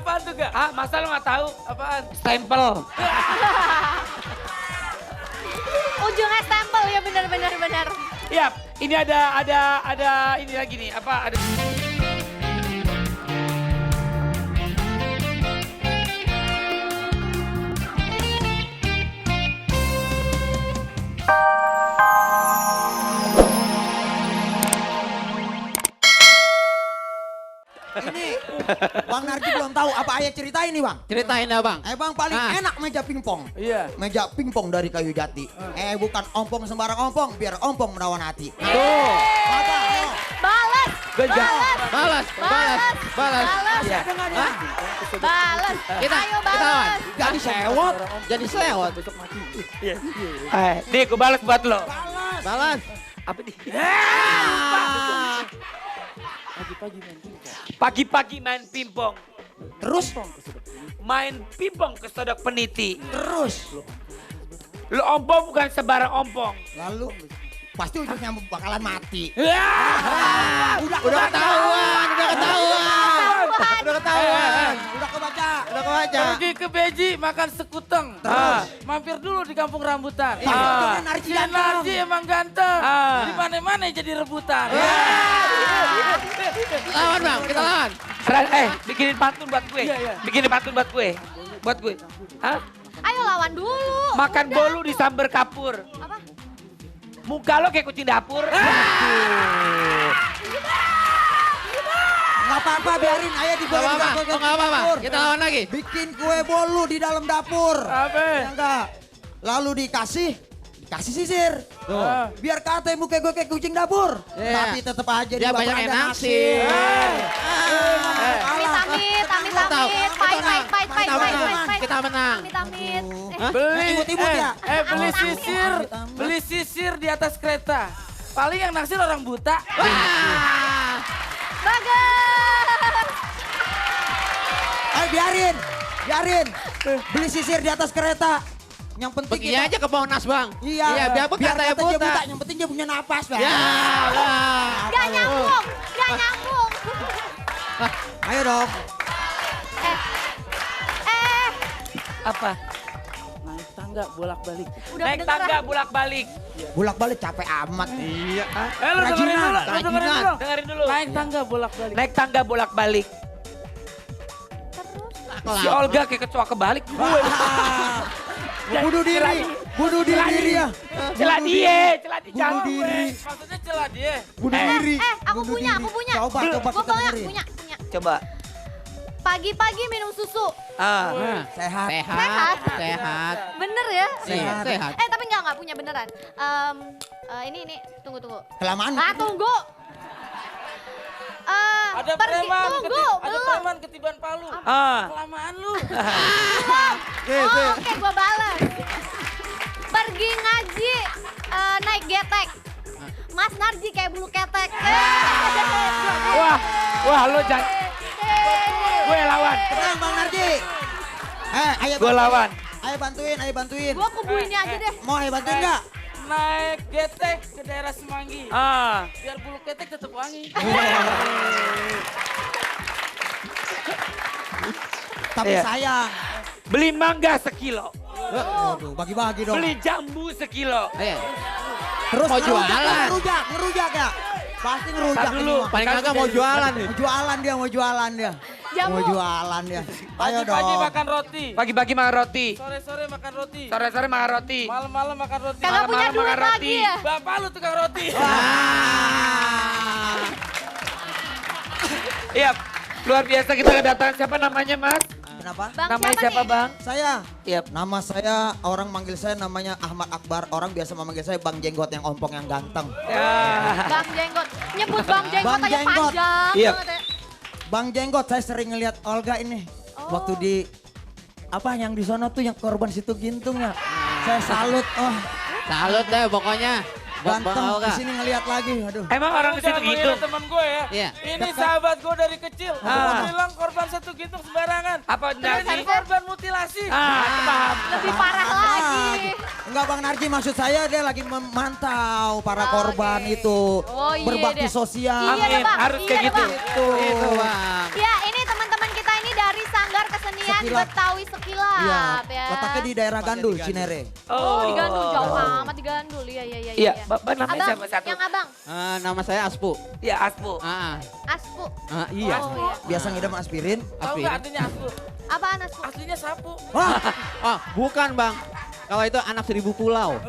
apaan tuh gak? Ah, masa lo nggak tahu? Apaan? Stempel. Ujungnya stempel ya benar. Iya, ini ada ini lagi nih. Apa ada? Ini Bang Narji belum tahu apa ayah ceritain nih Bang. Ceritain dah bang. Bang paling enak meja pingpong. Iya. Meja pingpong dari kayu jati. Bukan ompong sembarang ompong, biar ompong menawan hati. Tuh. Apa? Ayo. Balas. Balas. Iya. Balas. Kita Ayo lawan. balas. Jadi sewot. Jadi sewot. Nih, gue balas buat lo. Balas. Apa nih? Pagi-pagi main pingpong. Terus? Main pingpong ke sodok peniti. Terus? Lo ompong bukan sebarang ompong. Lalu? Pasti ujungnya bakalan mati. Udah ketahuan. Udah kebaca. Pergi ke Beji makan sekuteng. Mampir dulu di kampung rambutan. Dengan Narji Si ganteng. Narji emang ganteng. Di mana-mana jadi rebutan. Lawan bang, kita lawan. Bikinin pantun buat gue. Bikinin pantun buat gue. Buat gue. Hah? Ayo lawan dulu. Makan Udah. bolu di sambar kapur. Apa? Muka lo kayak kucing dapur. Gak apa-apa biarin ayah Gak digoreng. apa-apa, gak apa-apa. Kita lawan lagi. Bikin kue bolu di dalam dapur. Apa? Ya enggak. Lalu dikasih sisir. Biar kata muka gue kayak kucing dapur. Iya. Tapi tetap aja Dia banyak ada enak nasi. sih. Amit. Kita menang. Amit. Beli Imut-imut ya? beli Amit. sisir, beli sisir di atas kereta. Paling yang naksir orang buta. Bagus. Ayo biarin. Beli sisir di atas kereta. Yang penting Pergi aja ke Monas bang. Iya, biar kata ya kata dia buta. Yang penting dia punya napas, Bang. Ya, Gak nyambung. Ayo dong. Apa? Naik tangga bolak-balik. Udah Naik kedengeran. tangga bolak-balik. Bolak-balik capek amat. Iya. Lu dengerin dulu, lu dengerin dulu. Dengerin dulu. Naik tangga bolak-balik. Naik tangga bolak-balik. Si Olga kayak kecoa kebalik. Bunuh diri ya. Celah dia Bunuh jangan. diri. Maksudnya celah dia. Bunuh diri. Aku Bunuh punya. Coba Gue kita dengerin. punya. Coba. Pagi-pagi minum susu. Sehat. Sehat. Bener ya? Sehat. Tapi enggak punya beneran. Ini, tunggu. Kelamaan. Tunggu. Ada pergi, preman, belum. preman ketiban Palu. Kelamaan lu. Oke, gua balas. Pergi ngaji, naik getek. Mas Narji kayak bulu ketek. Wah lo jangan. Gue lawan. Tenang Bang Narji. Ayo Gue lawan. Ayo bantuin. Gua kubuinnya aja deh. Mau ayo bantuin enggak? Naik getek ke daerah Semanggi. Biar bulu ketek tetap wangi. Tapi Iya. sayang. Beli mangga sekilo. Aduh, bagi-bagi dong. Beli jambu sekilo. Terus Mau jualan. ngerujak ya. Pasti ngerujak Tar dulu. ini mah. Paling kagak mau jualan nih. Mau jualan dia. Jamu. Mau jualan dia. Ayo Pagi-pagi dong. makan roti. Pagi-pagi makan roti. Sore-sore makan roti. Sore-sore makan roti. Malam-malam makan roti. Kagak punya Malam-malam duit makan lagi roti. ya? Bapak lu tukang roti. Iya. Luar biasa kita kedatangan siapa namanya Mas? Kenapa? Bang Namanya siapa nih? Bang? Saya. Iya. Nama saya, orang manggil saya namanya Ahmad Akbar. Orang biasa memanggil saya Bang Jenggot yang ompong yang ganteng. Ya. Bang Jenggot. Nyebut Bang Jenggot Bang aja Jenggot. panjang Iya. banget ya. Bang Jenggot, saya sering ngeliat Olga ini. Waktu di, yang di sono tuh yang korban situ gintung ya. Saya salut, Salut deh pokoknya. ganteng. Olga. Di sini ngeliat lagi, aduh. Emang orang ke situ Jangan gitu? menghina teman gue ya. Iya. Ini sahabat gue dari kecil. Gue Ah. bilang korban satu gintung sembarangan. Apa Ini Narji? korban mutilasi. Itu paham. Lebih parah lagi. Enggak Bang Narji, maksud saya dia lagi memantau para Oh, korban oke. itu. Oh, iya Berbakti deh. sosial. Iya deh, Amin, Bang. harus Iya kayak deh, gitu. Bang. Itu bang. Ya, ini teman-teman kita ini dari Sanggar sekilap. Betawi Iya, sekilap ya. letaknya di daerah Gandul, Cinere. Oh, di Gandul jauh amat di Gandul. Iya. Iya, Bapak namanya Abang, siapa satu? yang abang, Nama saya Aspu. Iya, Aspu. Aspu. Iya. Oh, iya. Biasa ngidam aspirin. Tahu nggak artinya aspu? Apaan Aspu? Aslinya sapu. Wah, Oh, bukan Bang. Kalau itu anak 1000 pulau.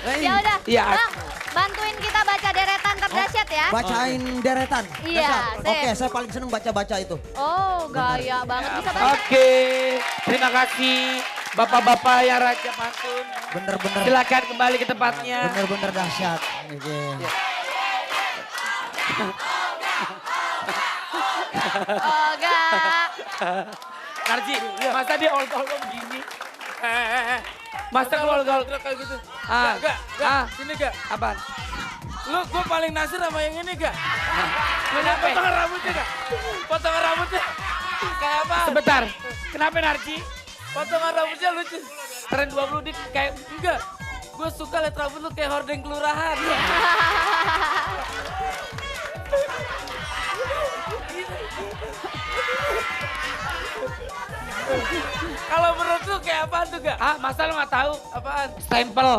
Ya udah, Iya, Bang, bantuin kita baca deretan terdahsyat ya. bacain deretan. Iya, Dahsyat. sip. Oke, saya paling seneng baca-baca itu. Oh, gaya banget bisa baca. Oke, terima kasih Bapak-bapak yang Raja Pantun. Bener-bener. Silakan kembali ke tempatnya. Bener-bener dahsyat. Oke. Oh, enggak. Narji, masa dia olga-olga begini? Masa gue olga-olga kayak gitu. Ah, Gak, sini gak. apaan? Lu gue paling nasir sama yang ini gak? Kenapa? Potongan rambutnya gak? Potongan rambutnya kayak apa? Sebentar, kenapa Narji? Potongan rambutnya lucu. Tren 20 dik kayak Enggak, gue suka liat rambut lu kayak hordeng kelurahan. Kalau menurut lu kayak apaan tuh gak? masa lu gak tahu? Apaan? Stempel.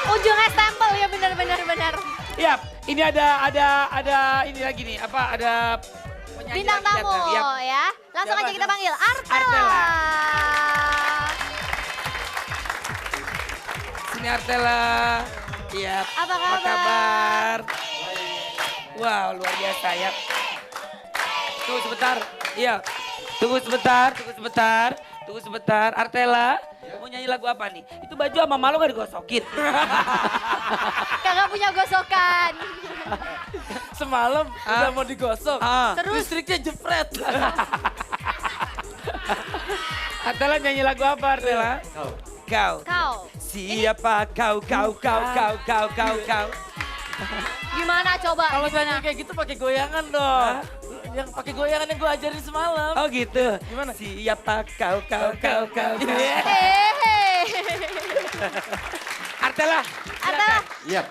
Ujungnya stempel ya benar. Iya, ini ada ini lagi nih, ada penyanyi Bintang lagi tamu datang. Iya. ya. Langsung Siapa, aja kita siapa? panggil Artela. Artela. Sini Artela. Iya. Apa kabar? kabar? Wow, luar biasa ya. Tunggu sebentar. Iya. Tunggu sebentar. Artela, mau nyanyi lagu apa nih? Itu baju sama malu gak digosokin? Kagak punya gosokan. Semalam udah mau digosok. Terus? Listriknya jepret. Artela nyanyi lagu apa Artela? Kau. Siapa kau? Gimana coba? Kalau Gimana? nyanyi kayak gitu pakai goyangan dong. Yang pakai goyangan yang gue ajarin semalam. Oh gitu. Gimana? Siapa kau? Hehehe. Artela. Artela. Iya.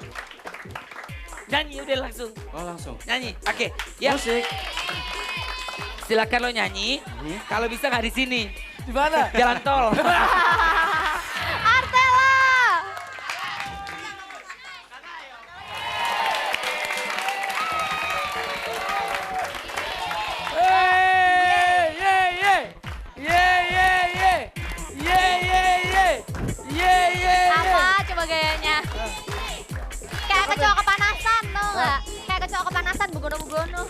Nyanyi udah langsung. Oh langsung. Nyanyi. Oke. Ya. Musik. Silakan lo nyanyi. Kalau bisa nggak di sini. Di mana? Jalan tol. Artela. Apa coba gayanya? Kayak kecoa kepanasan tau nggak? Kayak kecoa kepanasan begono-begono.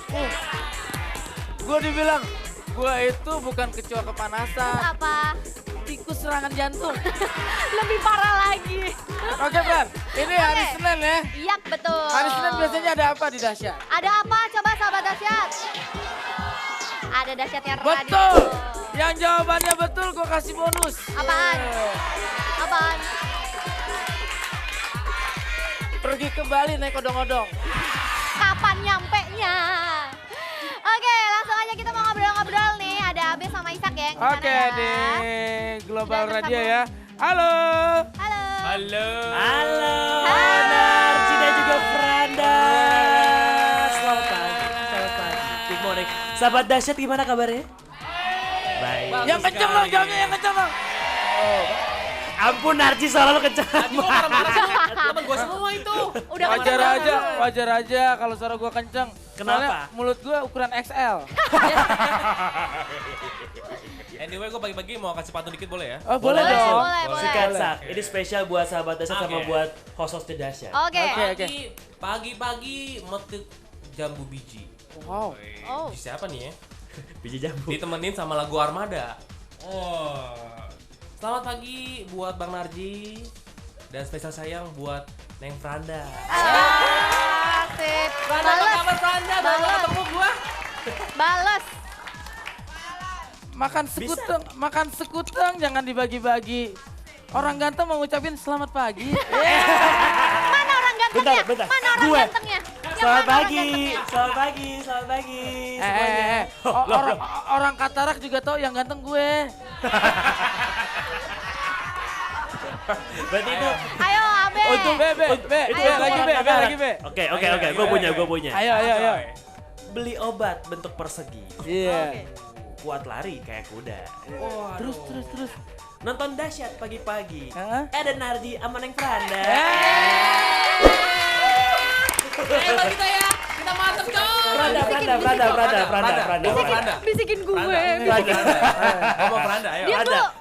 Gue dibilang, gue itu bukan kecoa kepanasan. Apa? Tikus serangan jantung. Lebih parah lagi. Oke Bran, ini hari Oke. Senin ya. Iya betul. Hari Senin biasanya ada apa di Dahsyat? Ada apa coba sahabat dahsyat? Ada dahsyatnya radio. Betul. Yang jawabannya betul gue kasih bonus. Apaan? Apaan? Pergi ke Bali naik odong-odong. Kapan nyampe-nya? Oke, langsung aja kita mau ngobrol-ngobrol nih. Ada Abe sama Isak ya. yang kesana Oke ya. di Global Sudah Radio tersambung. ya. Halo. Halo. Halo. Halo, Halo. Narji dan juga Franda. Selamat pagi. Good morning. Sahabat dahsyat gimana kabarnya? Baik. Yang kenceng dong, jawabnya yang kenceng dong. Ampun Narji selalu kencang. Temen gue semua itu. Udah Wajar aja kalau suara gua kenceng. Kenapa? Soalnya mulut gua ukuran XL. Anyway, gue pagi-pagi mau kasih pantun dikit boleh ya? Oh boleh Boleh, dong. boleh. Sikat sak. Ini spesial buat sahabat dahsyat sama Oke. buat host dahsyat. Oke. Oke. Pagi-pagi metik jambu biji. Wow. Oh. Biji siapa nih ya? Biji jambu. Ditemenin sama lagu Armada. Oh. Selamat pagi buat Bang Narji. Dan spesial sayang buat Neng Franda. Sip. Franda apa kabar Franda? Baru Bales. ketemu gua. Bales. Makan sekuteng jangan dibagi-bagi. Orang ganteng mau ngucapin selamat pagi. Mana orang gantengnya? Bentar. Mana orang Gue. gantengnya? Yang Selamat mana orang pagi. gantengnya? Selamat pagi semuanya. Orang katarak juga tahu yang ganteng gue. Berarti itu Ayo Abe. Be, itu lagi orang be, katarak. lagi be. Oke, gue punya. Ayo. beli obat bentuk persegi. Iya. Kuat lari kayak kuda. Terus. Nonton dahsyat pagi-pagi. Hah? Ada Nardi sama Neng Franda. Hebat kita ya. Kita mantep coy. Franda. Franda. Bisikin gue. Ngomong Franda, ayo. Diam dulu.